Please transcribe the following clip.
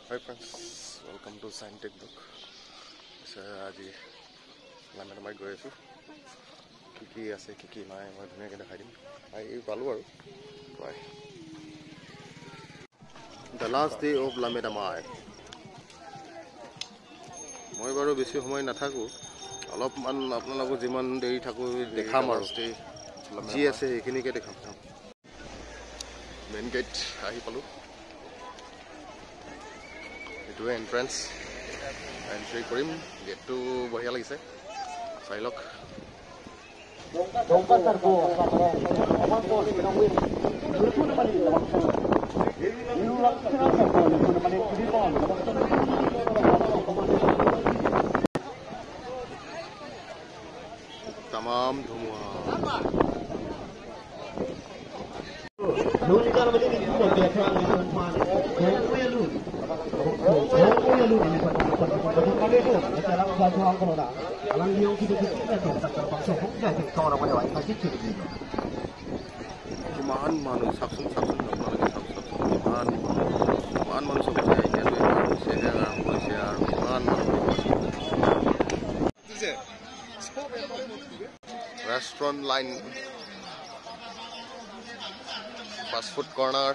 Hi friends, welcome to Scientech Blog. আজি লামেডামাইত গৈ আছোঁ। কি কি আছে কি কি নাই মই ধুনীয়াকৈ দেখাই দিম। আহি পালোঁ আৰু প্ৰায়। The last day of Lamedamai. মই বাৰু বেছি সময় নাথাকোঁ, অলপমান আপোনালোকক যিমান দেৰি থাকোঁ দেখাম আৰু যি আছে সেইখিনিকে দেখাম। মেইন গেট আহি পালোঁ, এইটোৱে এণ্ট্ৰেঞ্চ। এণ্ট্ৰি কৰিম, গেটটো বঢ়িয়া লাগিছে, চাই লওক। তামাম ধুমুহা। কিমান মানুহ চাওকচোন, চাওকচোন আপোনালোকে চাওক, চাওকচোন কিমান কিমান মানুহ চব এতিয়াতো হৈছেহে, আৰম্ভ হৈছে আৰু কিমান মানুহ। Restaurant line, fast food corner.